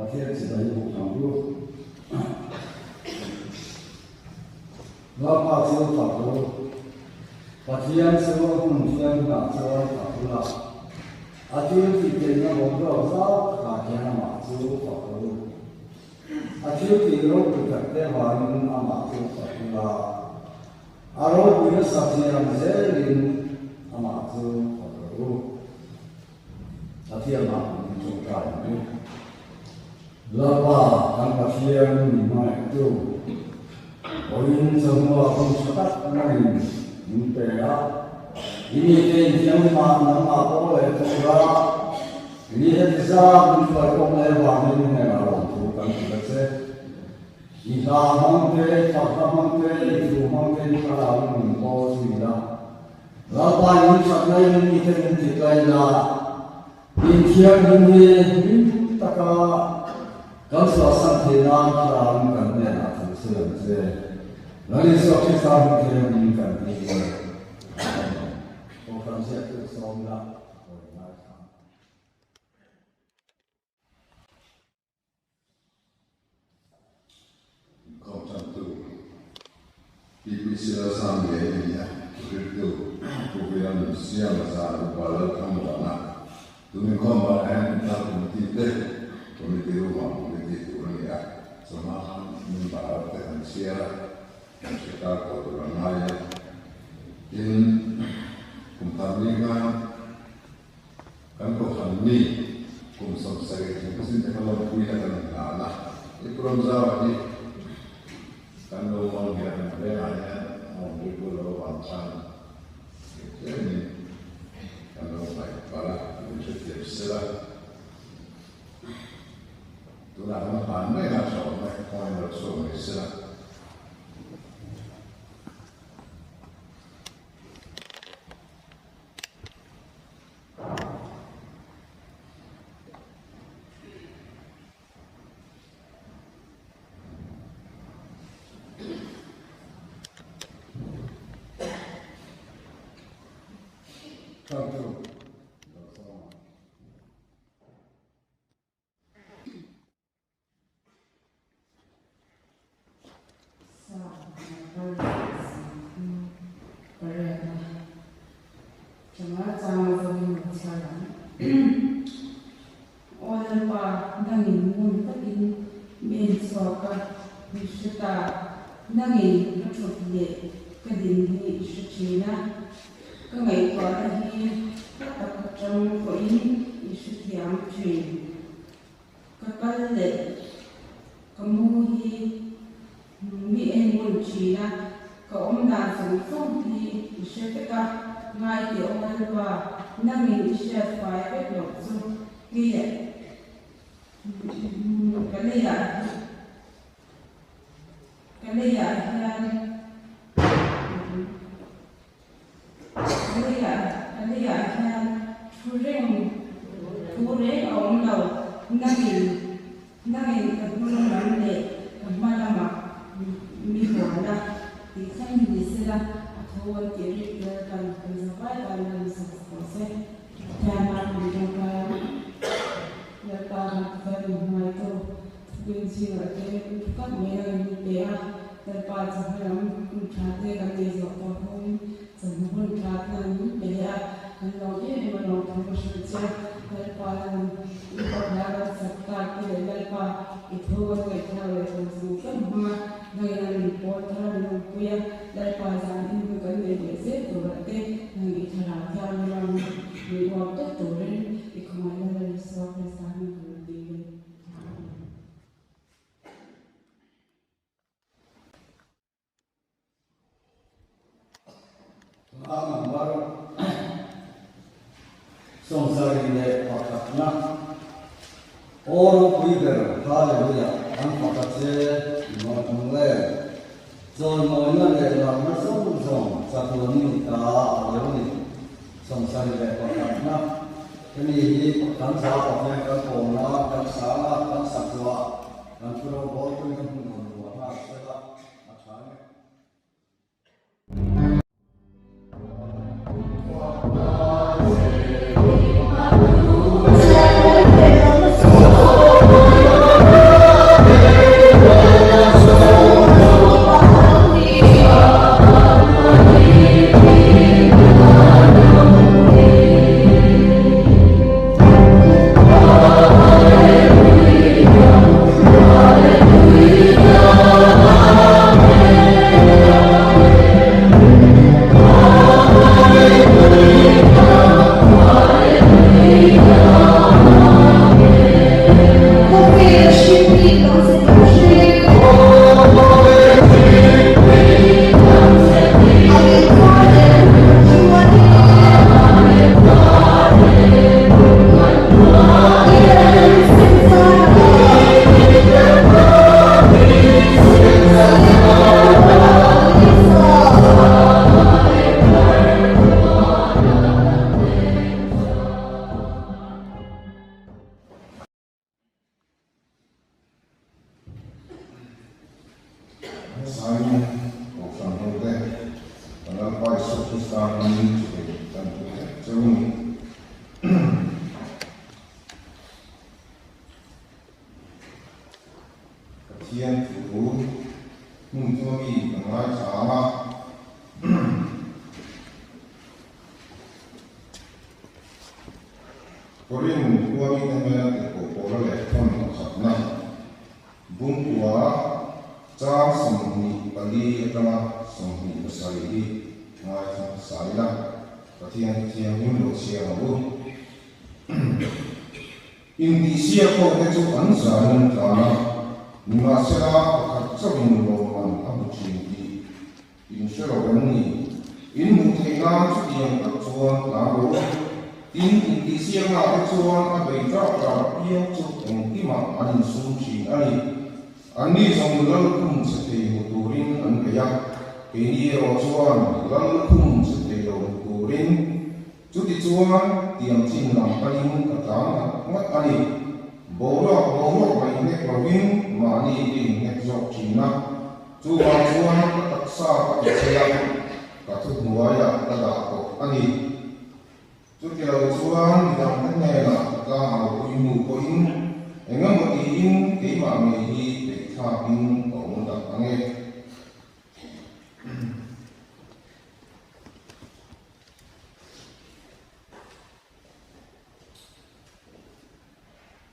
Pathian chibai i buk ang u. Lalpa chu fak u. Pathian chu hmun thianghlimah chuan fak u la. A thil tih theihna boruak zau takah hian amah chu fak u. A thil tih ropui takte avangin amah chu fak u la. A ropui nasa thiam zelin amah chu fak rawh u. Pathianah min tawngtai ang u. Lalpa kan Pathian min hmangaihtu, vawiin chawhnuah hun tha tak nangin min pe a, i mite inthianghlimah nangmah pawh leh tura ni heti zat min hruai kawng leh vangin hnenah lawmthu kan hrilh a che. I hla hmang te, fakna hmang te, i thu hmang te in thlarauin min pawl thin a. Lalpa in that lai in mite min ti tlai la, in thianghlim hi hlim taka kan chhuahsan theih nan thlarauin kan hnenah thu sawi ang che. Lal Isua Krista hming thianghlim kan ti e. Amen. Kohhran ziaktu sawm ila a hawi ngaithla ang. Inkhawm tantu PPC Lalsang ngei a ni a, thuhriltu Pu Vilan Siama zan Upa Lalthamuana tun inkhawm banah hian Inthar Committee te Committee room-ah committee tur a ni a, chawhma khan member te kan chhiar a, kan hre kar tawh tur an ngai a. Tin, kum thar ni khan Kan kohhran mi kum 70 thing sin te kha lawmpuina kan in hlan a, i Pu Ramzau hi kan lo mang hian kan vengah hian a awm ri bul lo avang khan tlemin kan lo ngaih palh a, min hrethiam sela. Tunah kan hlan mai a, tha awm e, kawngin lo chhuak mai sela. Pariatna changa changa zawngin kan chhiar ang. Aw Lalpa, nangin ngun takin mi en chhuak a, mi hre ta. Nangin ka thut leh ka din hi i hre thin a, ka ngaihtuahna hi hla tak atang pawhin i hrethiam thin. Ka kal leh ka mu hi mi en ngun thin a, ka awm dan zawng zawng hi i hre vek a, ngai tih awm Lalpa, nangin i hriat fai vek loh chu kei ka leiah ka leiah hian Ka leiah ka leiah hian thu reng thu reng a awm lo. Nangin nangin ka hnung lam leh ka hma lamah mi huan a tih thleng hi ni sela a tho an tih rik tel kan kan zavai tan a ni sak sak tawh se. Pathian a ni. chawhma lam hun tha te kan nei zawh tawh hnuin chawhma hun tha te an min pe leh a, kan lawm em em a lawm thu ka hrilh che a, Lalpa hian i fak hla kan sak tak te leh Lalpa i thu kan ngaihthlak leh tur zawng zawng hmang a, nangin a min pawl thar a min awmpui a, Lalpa zan in hun kan nei leh zel turah te nang i thlarau thianghlim a min uap tawp turin i khawngaihna Lal Isua Krista hming ka lo dil e. Amen. A number 71na Aw ropui ber Hallelujah an fak a che i mawlh ang le. Chawimawina leh larna zawng zawng chatuanin i ta a lo ni. 71na Hemi hi kan za Pathian kan pawmna kan sanga kan sakzuah kan thu roboltuin a hmun rawn luah nghal sela a tha nge. Hmasain Kohhran hote kan Lalpa Isua Krista hmingin chibai kan pu vek cheu a ni. Pathian thu hmun thuma mi kan ngaithla a. Korin khua mite hmela tirhkoh pawla leh thawn pakhatna Bungkua chang 24 atanga 27 hi ngaithla hmasa ila, Pathian thu thianghlim lo chhiar ang u. Intihsiak ho te chu an zan an tlan a, nimahsela pakhat chauhin lawmman a hmu thin tih In hre lo em ni? In hmuh theih nan chutiang tak chuan tlan rawh u. Tin, intihsiaknaah te chuan a bei ṭak ṭak apiang chu engkimah an insum ṭhin a ni. Anni zawng lallukhum che thei hmu turin an bei a, keini erawh chuan lallukhum che thei lo hmu turin. Chutichuan, tiang chin lam panin ka tlan ngat ngat a ni. Boruak boruak mai hnek lovin mahni ka inhnek zawk ṭhin a. Chuvang chuan ka taksa ka ti chhe a, ka thuhnuaiah ka dah tawh a ni. Chuti lo chuan midangte hnenah ka tlang lo pui hnu pawhin eng emaw tiin keimah ngei hi peihthlakin ka awm dak ang e.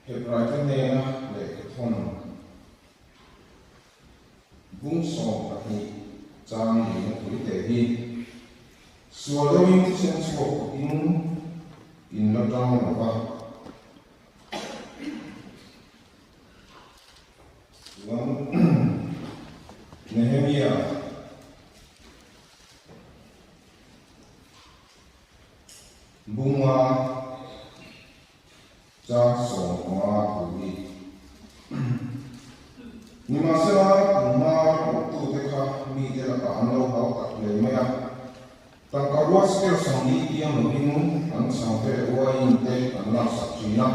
Hebraite hnena lehkhathawn. Bung 12 chang lehna tawite hi sual deuhin thisen chhuak pawhin in la tang lo va. Chuan Nehemia bunga Chang 15 thu hi. Nimahsela, tunhma rawngawktute kha mite lakah an lo hau tak hle mai a. Tangka rua scale 40 tiang lovin an chhangte leh uaiin te an laksak thin a.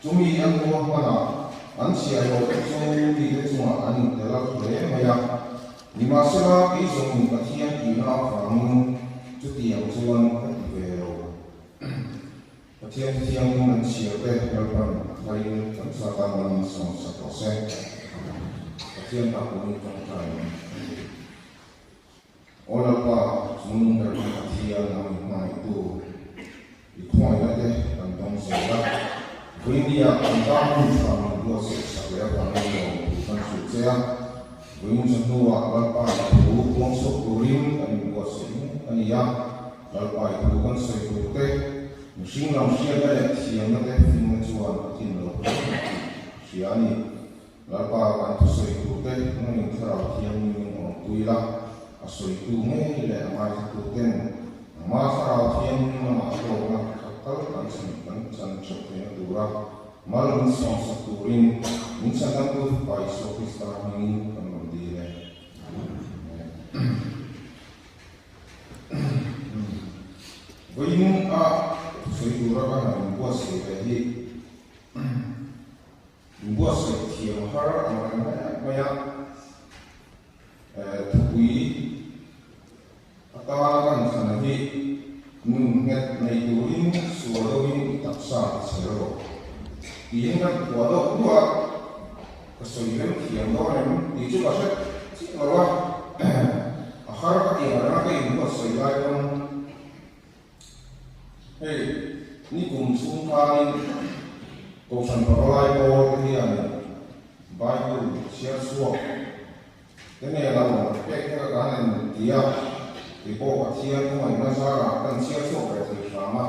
Chumi an hua hmanah an chhiahhlawhte chu mite chungah an intel a hle mai a. Nimahsela, kei zawngin Pathian tihna avangin chutiang chuan ka ti ve lo. Pathian thianghlim an chhiar te Lalpan a tharin kan sa tan man sawm sak rawh se. Pathian tak awmin tawngtai ang. Aw Lalpa, chungnung ber kan Pathian nang in hmangaihtu i khawngaihna te kan dawng zel a. Vawinia kan tan hun tha min buatsaih sak leh avangin lawm thu kan hrilh che a. Vawiin chawhnuah Lalpa i thu puang chhuak turin kan inbuatsaih mek a ni a. Lalpa i thu kan sawi tur te, mihring lam hriatna leh thiamna te finna chuan a tlin lo hle tih hria a ni. Lalpa kan thusawi turte hmangin Thlarau Thianghlimin awmpui la, a sawitu ngei leh a ngaithlatuten nangma Thlarau Thianghlim lamah hlawkna khat tal kan chhan kan chan theuh theihna tura mal min sawmsak turin min chhandamtu Fapa Isua Krista hmingin kan rawn dil e. Amen. Vawiin a thusawi tura ka han inbuatsaih ve hi Inbuatsaih thiam har ang reng mai mai a, thupui atana kan thlan hi nun nghet nei turin sual deuhin i taksa ti chhe rawh tiin kan phuah deuh duah a, ka sawi rem thiam dawn em tih chu ka hre chiah lo a, a har ka tih ang renga ka inbuatsaih lai pawn Hei, nikum chhung khanin Kohhran Pavalai pawl te hian Bible chhiar chhuak te nge lo pek te ka kan en ti a, kei pawh Pathian khawngaihna zarah kan chhiar chhuak ve thei hram a.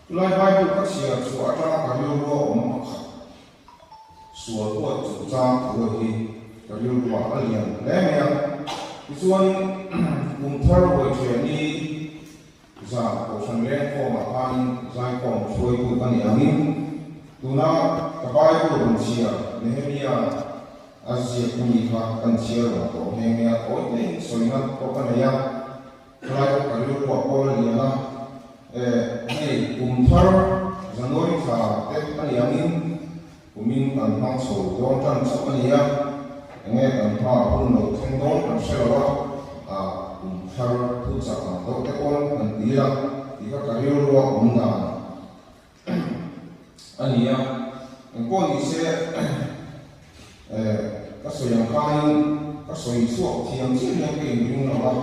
Chulai Bible ka chhiar chhuah atanga ka rilrua awm pakhat sual huat chungchang thu hi ka rilruah a lian hle mai a. Tichuan kum thar ruai ṭhiani Zan Kohhran lengkhawmah khanin zaikhawm hruaitu ka ni angin tuna ka Bible rawn chhiar Nehemia a ziak mi kha kan chhiar reng tawh nghe nghe a, tawi tlein sawina pawh ka nei a, khalai pawh ka rilruah pawh la lian a, eh hei kum thar January thla te a ni angin kumin kan hmang chho dawn tan chauh a ni a, enge kan hma hun lo thleng dawn kan hre lo a, ah kum thar thu chak ang deuh te pawn kan ti a tih kha ka rilrua awm dan a ni a, engpawh ni se eh ka sawi ang khanin ka sawi chhuak thiam chiah hian ka inring lo a,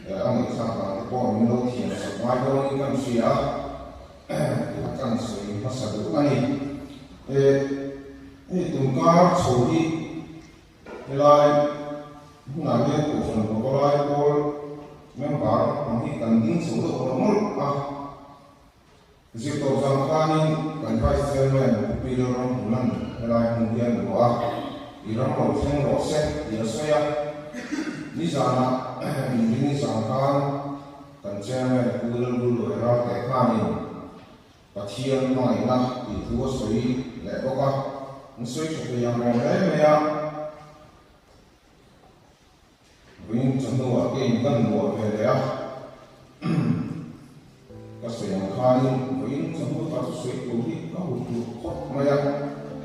eh a ngaihthlak dan te pawh min lo thiam sak ngai dawnin kan hria a. A kan sawi hmasa duh a ni. Hei tunkar chho hi helai hmunah hian Kohhran Pavalai pawl member ang hi kan ding chho deuh rawh mawlh a. Zirtawp zan khanin kan Vice Chairman Pu Pi Lalramhmunan helai hmun hian ruah a, i ram lo thleng rawh se tih a sawi a. Nizanah inring zan khan Kan Chairman Pu Lalbulluai Ralte khanin Pathian hmangaihna tih thu a sawi leh bawk a, an sawi tha thei ang reng hle mai a. Vawiin chawhnuah ke in kan luah ve leh a, ka sawi ang khanin vawiin chawhnu kha chu sawi tur hi ka hut duh khawp mai a,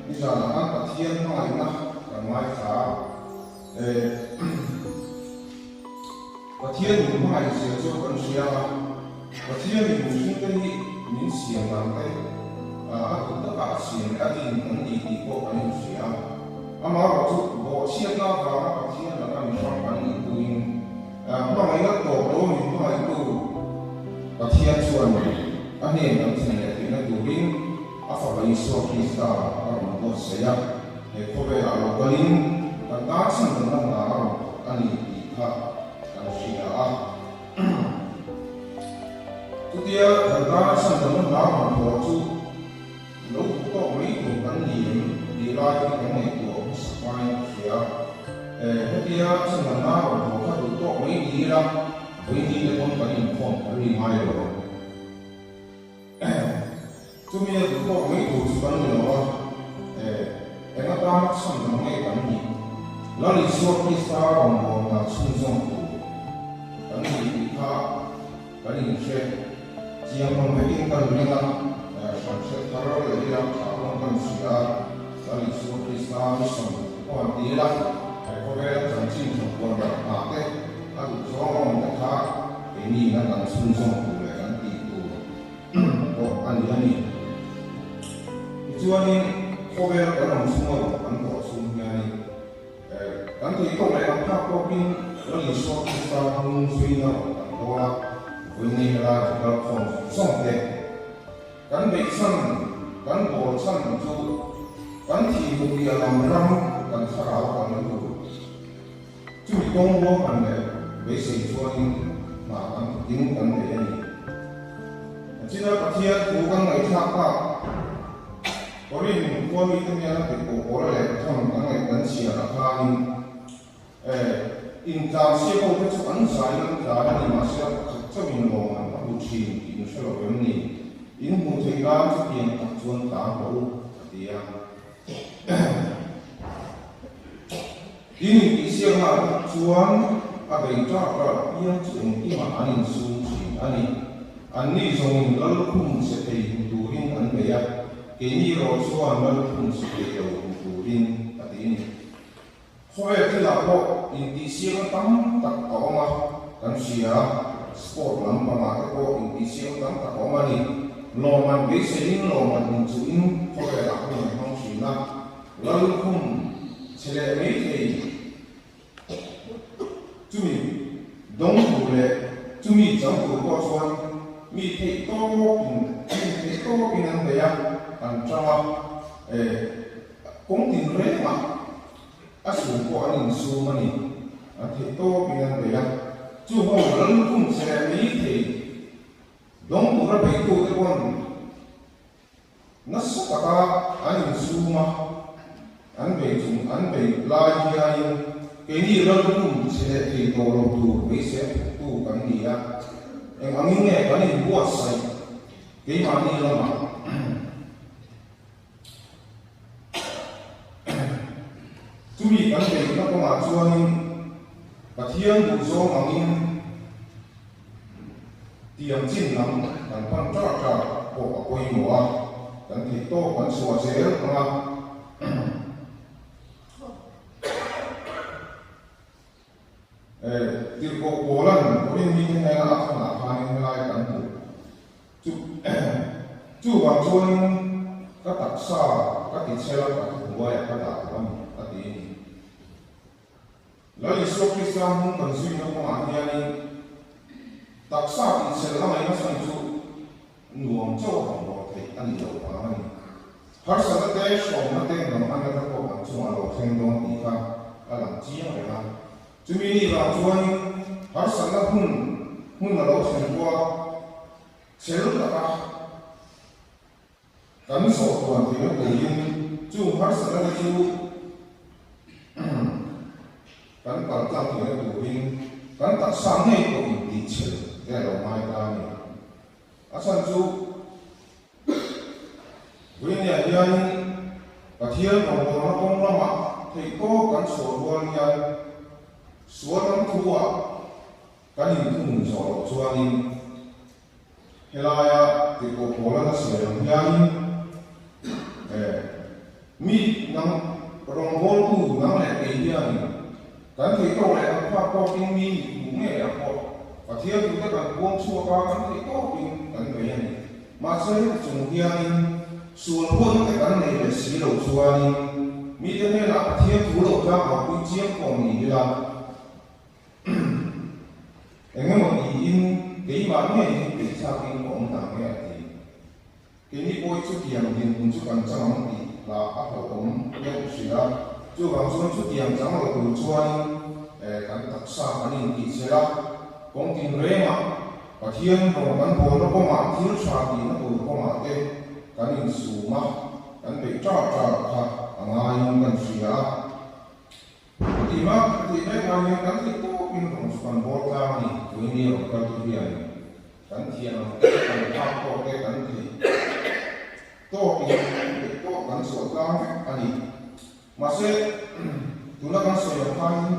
nizanah khan Pathian hmangaihna kan ngaithla a. Pathian min hmangaih zia chu kan hria a, Pathian in mihringte hi min siam dan te, a duh taka a siam leh a din kan ni tih pawh kan inhria a. Amaherawh chu bawhchhiatna avanga Pathian laka mihrang kan nih hnuin hmangaihna tawp lo min hmangaihtu Pathian chuan a hnen kan thlen leh theihna turin a Fapa Isua Krista a rawn buatsaih a. He khawvelah lo kalin kan tan chhandamna hna a rawn thawk a ni tih kha kan hria a. Chutia kan tana chhandamna hna a rawn thawh chu lo duh tawk mai tur kan ni em tih lai hi kan ngaihtuah hmasa hmain ka hria. Hetia chhandamna a rawn thawh kha duh tawk mai ni ila, vawiin te pawn kan inkhawm kher hi ngai lo ang. Chumi a duh tawk mai tur chu kan ni lo a, eng atana chhan dang nge kan nih? Lal Isua Krista rawngbâwl dan chhunzawm tur kan nih tih kha kan inhre chiang hlawm vekin kan ring a, hran hre thar leh ila tha hlawm kan hria a, Lal Isua Krista mission pawh an ti ila, he khawvela chanchin tha puan darh hna te, a duh zawng awm te kha keini ina kan chhunzawm tur leh kan tih tur pawh a ni a ni. Tichuanin khawvel kan awm chhung erawh kan tawh chhung hianin kan thei tawk leh kan phak tawkin. Lal Isua Krista hnung zuina rawn kan dawn a, vawiin helai rawn kal khawm zawng zawng te. Kan beih chhan, kan bawl chhan chu kan thih hmuh piah lam ram kan thlarau kan la tur. Chumi kawng ruahman leh beisei chuanin hna kan thawkin kan bei a ni. A china Pathian thu kan ngaihthlak tak Korin khua mite hian a ti pawh pawl leh thawn kan ngaih kan chhiar ah khanin intlan siak ho te chu an zai in an tlan a ni mahse a pakhat chauhin lawm an a hmu thin tih in hre lo em ni? In hmuh theih nan chutiang tak chuan tlan rawh u a ti a. Tin, intihsiakna ah bawk chuan a bei ṭah ṭah apiang chu engkimah an insum ṭhin a ni. Anni zawngin lalkhum che thei hmu turin an bei a, keini erawh chuan lalkhum che thei lo hmu turin a ti ni. Khawvel thilah pawh intihsiakna tam tak a awm a, kan hria, sport lampangah te pawh intihsiakna tam tak a awm a ni. Lawmman beiseiin lawmman inchuhin khawvelah hun an hmang ṭhin a. Lalkhum che leh mai thei chumi dawng tur leh chumi chang tur pawh chuan mi theih tawkin mi theih tawkin an bei a, an tang a, eh kawng tin rengah a sum pawh an insum a ni, an theih tawkin an bei a, chu ho lalkhum che leh mai thei dawng tura beitute pawn Nasa taka an insum a, an bei chung an bei lai hianin keini lalrum chhe leh thei tawh lo tur beisei thawktu kan ni a, eng angin nge kan inbuatsaih keimahni lamah chumi kan beihna kawngah chuanin Pathian duhzawng angin Tiang chin lam kan pan ṭah ṭah pawh a pawimawh a, kan theih tawk kan chhuah zel ang a. Tirhkoh Paula'n Korin mite hnena a thawnah khanin helai kan hmu. Chu chuvang chuanin ka taksa ka tichhel a, ka thuhnuaiah ka dah tawh a ni, a ti a ni. Lal Isua Krista hmung kan zuina kawngah hianin taksa tihchel a ngaihna chhan chu nuam chauh a rawn rawh theih a ni lo vang a ni. Harsatna te, hrawmna te, manganna te pawh kan chungah a lo thleng dawn tih kha a lang chiang reng a. Chumi ni vang chuanin harsatna hun hmun a lo thlen pawha chel taka Kan zawh tuan theihna turin chung harsatna te chu kan kal tlang theihna turin kan taksa ngei pawh intihchhel te a lo ngai ta a ni. A chhan chu Vawinia hianin Pathian rawngbawlna kawng lamah theihtawp kan chhuah rual hian sual lam thu-ah kan inthunun zawh loh chuanin Helaia tihpawh pawl a la sawi ang hianin eh mi nang rawngbawltu nang leh kei hianin kan theih tawk leh kan phak tawkin mi mit hmuh ngei ah pawh Pathian tute kan puang chhuak a, kan theih tawkin kan bei a ni. Mahse heti chung hianin sual huatna te kan nei leh si lo chuanin mite hnenah Pathian thu lo tlang au pui chiang pawh ni ila, Eng emaw tiin keimah ngei hi peihchhakin ka awm ta nge a ti. Keini pawh hi chutiang dinhmun chu kan chang ang tih lah a hlauhawm deuh hrilh a, chuvang chuan chutiang chang lo tur chuanin kan taksa kan intihchel a, kawng tinrengah Pathian rawng kan bawlna kawngah thil tha tihna tur kawngah te kan insum a, kan beih ṭah ṭah kha a ngaiin kan hria a. Ti mak a tih mek lai hian kan theih tawkin rawn chu kan bawr tlang a ni. Tuini rawn kal te hian kan thiam ang te, kan phak tawk te, kan theih tawkin theih tawk kan chhuah tlang vek a ni. Mahse, tuna kan sawi ang khanin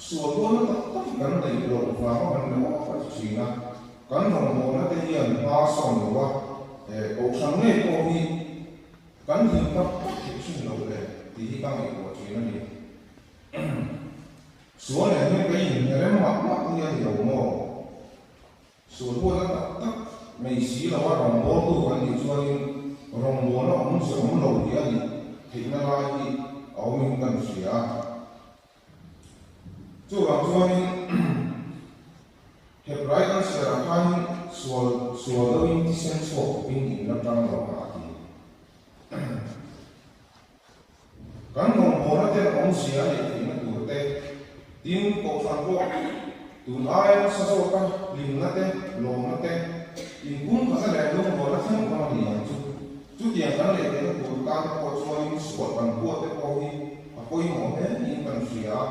sual hualna tak tak hi kan neih loh vang a kan leh awk a ti thin a. Kan rawngbawlna te hian hma a sawn lo a, kohhran ngei pawh hi Kan hlim tak tak theih hrim lo le tih hi ka ngaihtuah thin a ni. Sual nen hian ka inherem mah mah hi a ni lo maw? Sual huatna tak tak nei si lo a rawngbawltu kan nih chuanin rawngbawlna awmze awm lo hi a nih theihna lai hi a awmin kan hria a. Chuvang chuanin Hebrai kan chhiarah khanin sual sual deuhin thisen chhuak khawpin in la tang lo a ti. Kan rawngbawlna ten awmzia a neih theihna tur te, tin kohhran pawh tun aia nasa zawka hlimna te, lawmna te, inpumkhatna leh lungrualna thleng pawh a ni ang chu. Chutiang kan neih theihna tur tan te pawh chuanin sual kan huat te pawh hi a pawimawh hle niin kan hria a.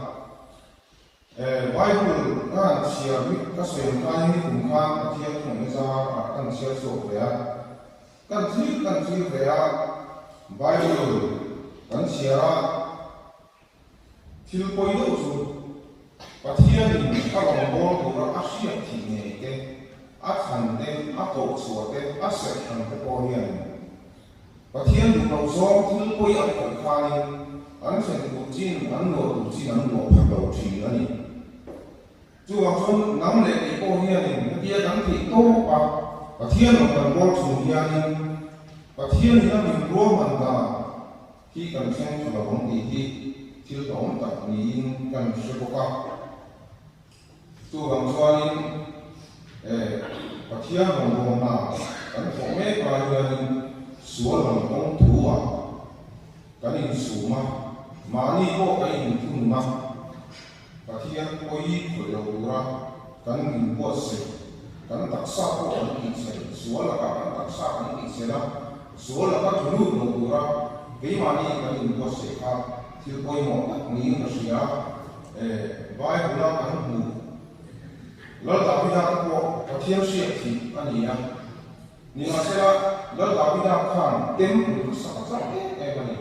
Bible ka han chhiar hi ka sawi ang khain nikum khan Pathian thawhna zar ah kan chhiar chhuak ve a. Kan thlir kan thlir ve a, Bible kan chhiar a, thil pawi deuh chu Pathianin a rawngbâwl tura a hriat thih ngei te, a thlan te, a koh chhuah te, a serh hran te pawh hianin Pathian duh loh zawng thil pawi an khawih khanin an thlen tur chin, an luah tur chin an luah phat lo thin a ni. Chuvang chuan nang leh kei pawh hianin hetia kan theih tawp a, Pathian rawn kan bawl chung hianin Pathianin a min ruahman dan hi kan thleng tha lo ang tih hi thil hlauhawm tak niin kan hre bawk a. Chuvang chuanin Pathian rawn bawlna kan thawh mek lai hianin sual lam kawng thu-ah kan insum a, mahni pawh kan inthunun a. Pathian pawi khawih lo tura kan inbuatsaih, kan taksa pawh kan tihchel, sual lakah kan taksa kan tihchel a, sual laka tlu lut lo tura keimahni kan inbuatsaih kha thil pawimawh tak niin ka hria. Bible-a kan hmuh Lal Davida te pawh Pathian hriat thih a ni a, nimahsela Lal Davida khan temple kha sak a chak em em a ni.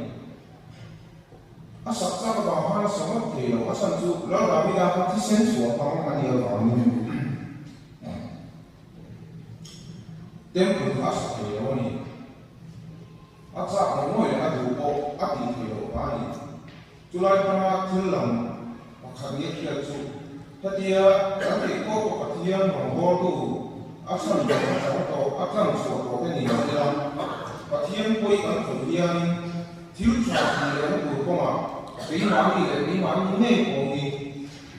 A sak chak avang khan a sa ngawt thei lo, a chhan chu Lal Davida kha thisen chhuah hmang a nih avangin Temple kha a sa thei lo a ni. A chak ngawih ngawih leh a duh pawh a tih thei loh kha a ni. Chulai hmanga thil lang pakhat nge hriat chu hetia kan theih tawp a Pathian rawngbawltu a chhan tawh a chang tawh a tlang chhuah tawh te ni lo ila Pathian pawi kan khawih hianin thil tha tih lehna tur kawngah keimahni leh keimahni ngei pawh hi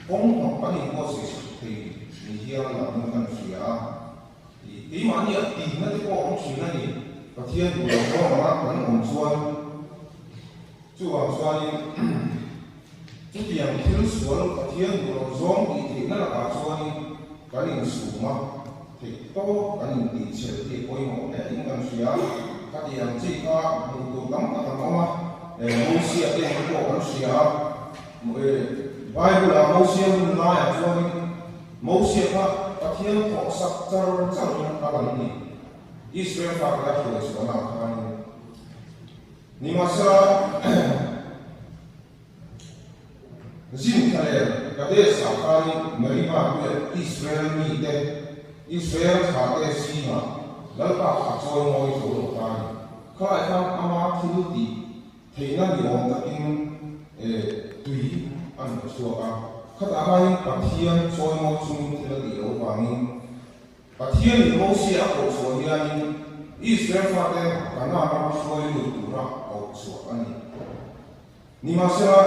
kawng hnawk kan inbuatsaih sak thei ni hian langin kan hria a. Keimahni a tinna te pawh a awm thin a ni. Pathian duh lo zawng anga kan awm chuan Chuvang chuanin chutiang thil sual Pathian duh loh zawng tih theihna lakah chuanin kan insum a, theih tawp kan intihchhel tih pawimawh hle in kan hria. Khatiang chi kha hmuh tur tam tak an awm a, Mosia te ang pawh kan hria a, Bible-ah Mosia hun laiah chuanin Mosia kha Pathian thawhsak char charin a kal an ni. Israel fate a hruai chhuahnaah khanin. Nimahsela, zin thla leh Kadesh-ah khanin Meribah leh Israel mite, Israel thlahte zingah Lalpa kha a chawi ngawi tho lo ta a ni. Khalai khan ama thil tih theihna ni awm takin tui a rawn chhuak a. Khatah khanin Pathian chawi ngawi chungin thil a tih loh avangin Pathianin Mosia a koh chhuah hianin Israel fate Kanaan rama hruai lut tura koh chhuah a ni. Nimahsela,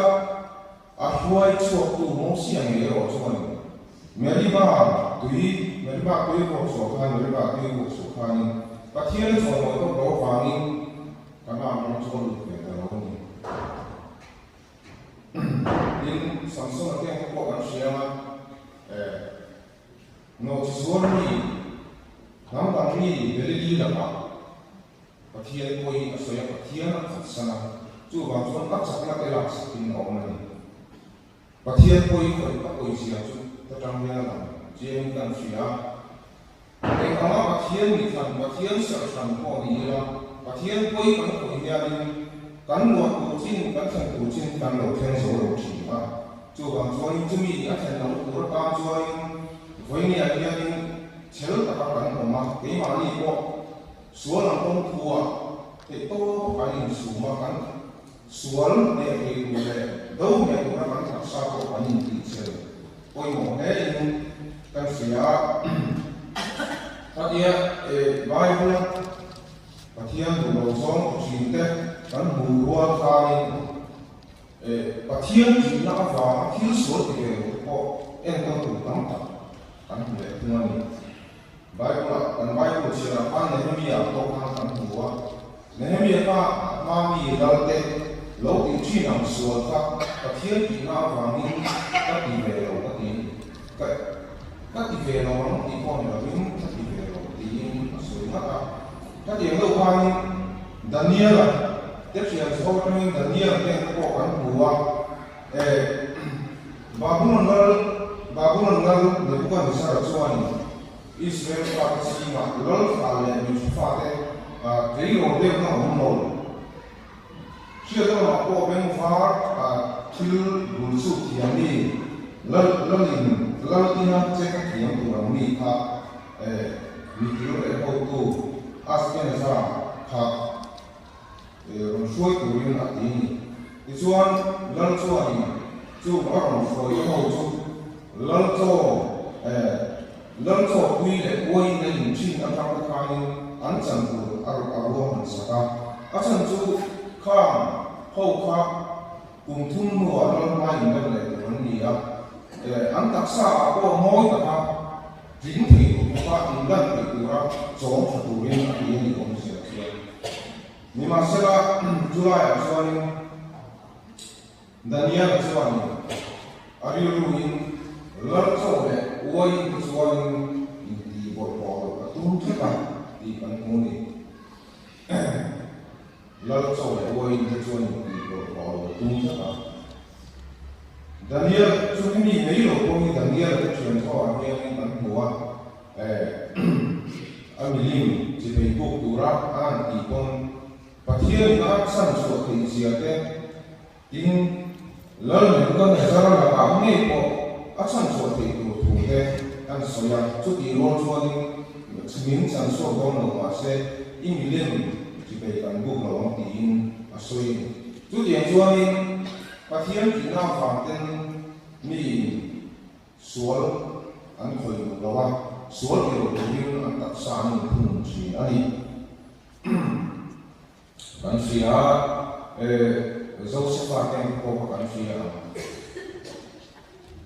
a hruai chhuaktu Mosia ngei erawh chuan Meribah tui, Meribah tui ruak chhuah khan, Meribah tui ruak chhuah khanin Pathian a chawimawi tawk loh avangin Kanaan ram chu a lut ve ta lo a ni. Tin, Samsona te ang te pawh kan hria a, eh, Nawhchizuar mi, hnam dang mi Galili lakah Pathian pawhin a sawi a, Pathian a khatsan a, chuvang chuan a chakna te laksakin a awm a ni. Pathian pawhin khawih a pawizia chu ta tang hian a lang chiangin kan hria a. Eng anga Pathian mi thlan, Pathian serh hran pawh ni ila, Pathian pawi kan khawih hianin kan luah tur chin, kan thlen tur chin kan lo thleng zo lo thin a. Chuvang chuanin chumi a thlen lo tur atan chuanin vawinia hianin chhel taka kan awm a, keimahni pawh sual ang kawng thu-ah theihtawp kan insum a, kan sual hneh thei tur leh do hneh tura kan taksa pawh kan intihchhel pawimawh hlein kan hria a. Khatia Bible-a Pathian duh lo zawng ti thin te kan hmuh rual khanin Pathian thihna avanga thil sual ti ve lo te pawh. Enkawl tur tam tak kan hmu leh thung a ni. Bible-ah kan Bible chhiarah khan Nehemia pawh khan kan hmu a. Nehemia kha a hma mi lalte lo tih thin ang sual kha Pathian tihna avangin ka ti ve lo ka ti ka ka ti ve lo ang tih pawh ni lovin ka ti ve lo tiin a sawi ngat a. Khatiang deuh khanin Daniel-a te thian chho atangin Daniel-a te ang te pawh kan hmu a. Babulon lal Babulon lal Nebukadnezara chuanin Israel fate zingah lal fa leh mitha fate tleirawl deuhna a awm lo. Hriat lamah pawh bengvar thil bul chhuk thiam mi lal lalin lal ina che ka thiam tur ang mi kha mi kil leh hotu Aspenaza kha rawn hruai turin a ti a ni. Tichuan, Lal chuanin chu a rawn hruai ho chu Lal chaw Lal chaw pui leh uaiin a in thin atang te khanin an chan tur a a ruahman sak a. A chan chu khang ho kha kum thum hnuah Lal hma inrem leh tur an ni a. An taksa ah pawh mawi taka tling thei tur khawpa inlan thei tura chawm tha turin a ti a ni awm zia chuan. Nimahsela, chulaiah chuanin Daniela chuanin a rilruin lal chaw leh uaiin te chuanin intihbawlhhlawh loh a tum tlat a tih kan hmu a ni. Lal chaw leh uaiin te chuan intihbawlhhlawh loh a tum tlat a. Daniel chu hemi mai lo pawh hi Daniela te thian thawhah hianin kan hmu a. A milim chi bei buk tura a han tih pawn Pathian in a chhan chhuah theih zia te, tin, Lal Nebuchadnezzar lakah ngei pawh a chhan chhuah theih tur thu te an sawi a, chutih rual chuanin min chan chhuak dawn lo mahse i milim chi bei kan buk lo ang tiin a sawi a ni. Chutiang chuanin Pathian tihna avang ten mi Sual an khawih duh lo a, sual ti lo turin an taksa an inthunun thin a ni. Kan hria a, e, Josefa te ang pawh kha kan hria ang.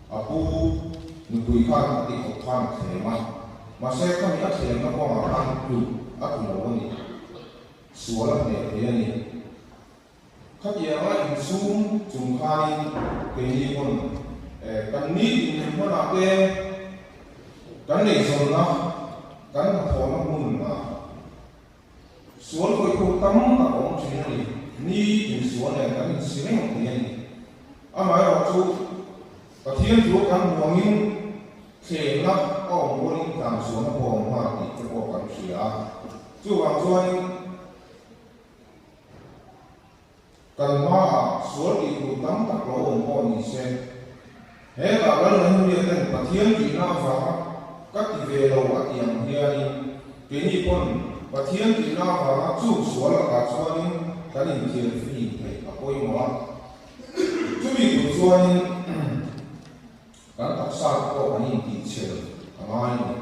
A pu nupui khan a ti khawp khan a thlem a, mahse khami a thlemna kawngah khan tlu a tlu lo a ni. Sual a hneh thei a ni. Khatianga insum chung khanin keini pawn kan nitin nun hmanah te kan eizawnna, kan hnathawhna hmunah sual khawih tam tak a awm thin a ni. Nitin sual nen kan insi reng thei a ni. Amaherawhchu Pathian thu kan hmu angin thlemna a awm rualin tlanchhuahna pawh a awm nghal tih te pawh kan hria a. Chuvang chuanin. Kan hmaah sual tih tur tam tak lo awm pawh ni se, hetah lal Nehemia ten Pathian tihna avanga ka ti ve lo a tih ang hianin keini pawn Pathian tihna avanga chung sual lakah chuanin kan inthian fihlim theih a pawimawh a. Chumi tur chuanin kan taksa te pawh kan intihchhel a ngai a ni.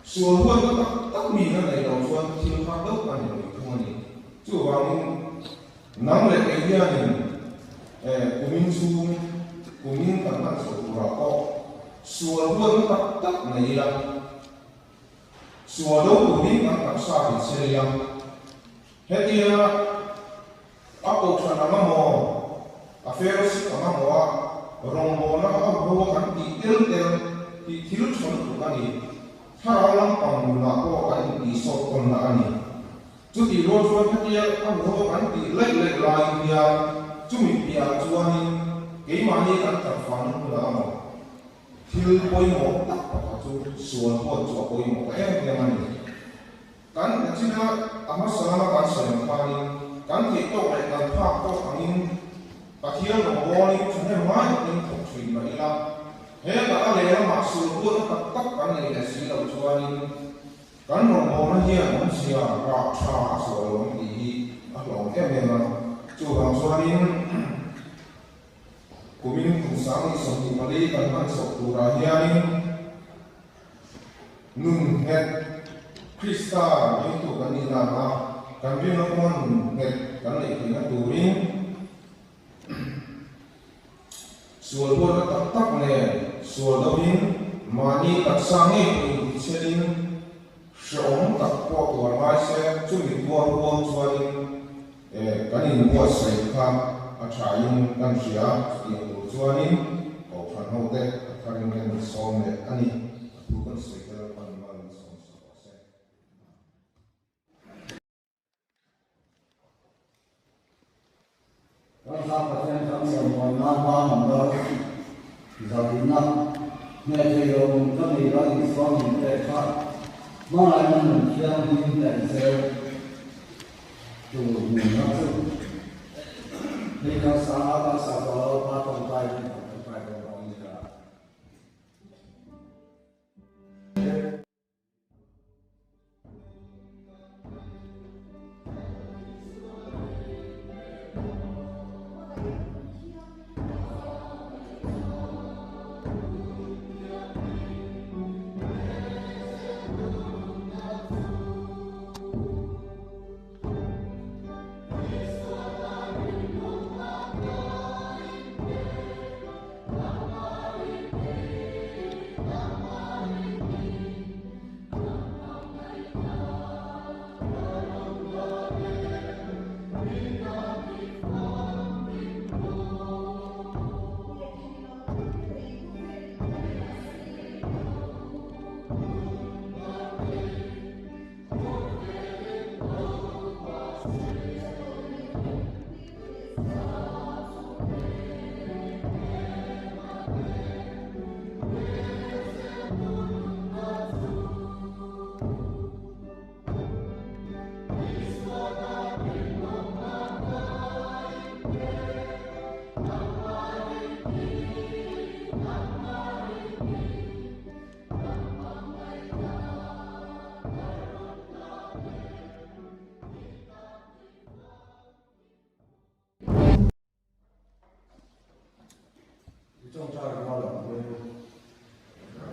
Sual huatna tak tak mi na neih loh chuan thil har deuh a ni lo thung a ni. Chuvangin nang leh kei hianin kumin chhung, kumin kan hman chhoh turah pawh sual huatna tak tak nei ila, sual do turin kan taksa hi che ila, hetia a kohhran ang amaw, a fellowship ang amaw a rawngbawlna a ho a kan tih tel tel hi thil tha lutuk a ni. Thlarau lampang nunah pawh kan intihsawt tawnna a ni. Chutih rual chuan hetia a ho a kan tih laih laih laiin hian chumi piahah chuanin keimahni kan tarfahna hmunah amaw thil pawimawh tak pakhat chu sual huat chu a pawimawh ta em em a ni. Kan nachina a hmasa lama kan sawi ang khanin kan theih tawk leh kan phak tawk angin Pathian rawngbawlin thahnem ngai takin thawk thin mah ila, hetah a leh lamah sulbuatna tak tak kan nei leh si loh chuanin kan rawngbawlna hian awmzia rah tha a chhuah lo ang tih hi a hlawm em em a. Chuvang chuanin kumin kum 2024 kan hman chhoh turah hianin, Nun nghet, Krista ringtu kan nih nana kan rinna kawnga nun nghet kan neih theihna turin sual huatna tak tak nen Sual dovin mahni taksa ngei pawh intichhelin hrehawm tak pawh tuar ngai se, chumi tuar huam chuanin kan inbuatsaih kha a thain kan hria a, chutiang tur chuanin Kohhran hote a tharin kan insawm leh a ni. A thu kan sawi te Lalpan mal min sawm sak rawh se. Ramsa Pathian kan chawimawi nan hma number zarina hneh thei lo nun ka nei la Isua min pek kha hmangaihna nun thianghlim daih zel tur nunna chu hei kan sang a kan sa tawh lo pa tawngtai in kan tawngtai dawn bawk a ni ka. I tawngtai rual ang u.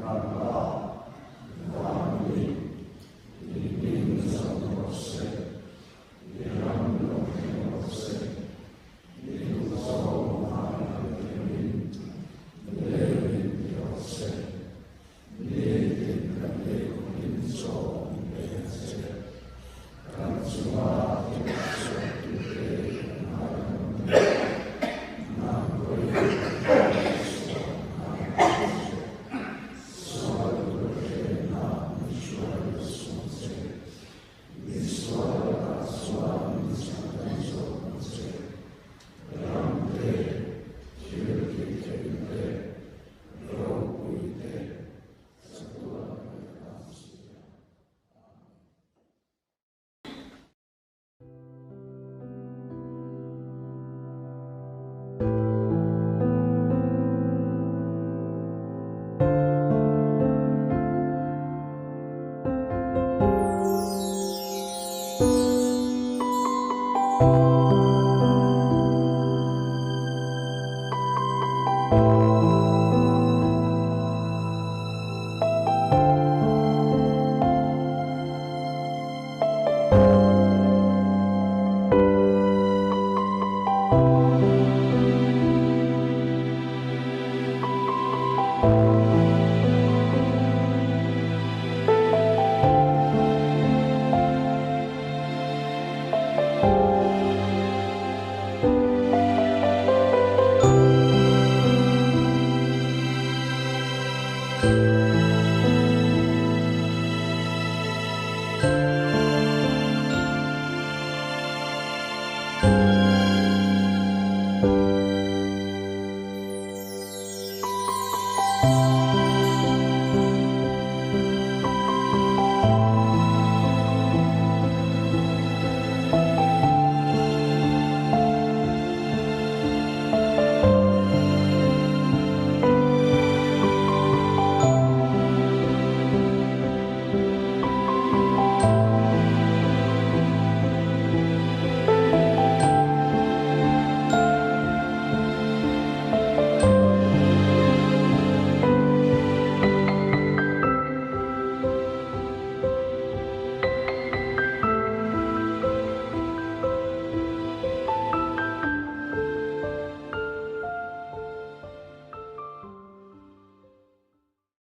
Ran Pa, Van mi, i hming zam rawh se, i ram lo thleng rawh se, i duhzawng van a tiangin lei in ti rawh se. Nitin kan ei khawpin chaw min pe a che. Kan chunga thilsual tute kan ngai ang em? Nang pawhin kan thilsual ngai ang che. Sual tur hnenah min hruai suh che. Misual lakah chuan min chhandam zawk ang che. Ram te, thil tih theih te, Ropui te chatuan leh ang si a. Amen.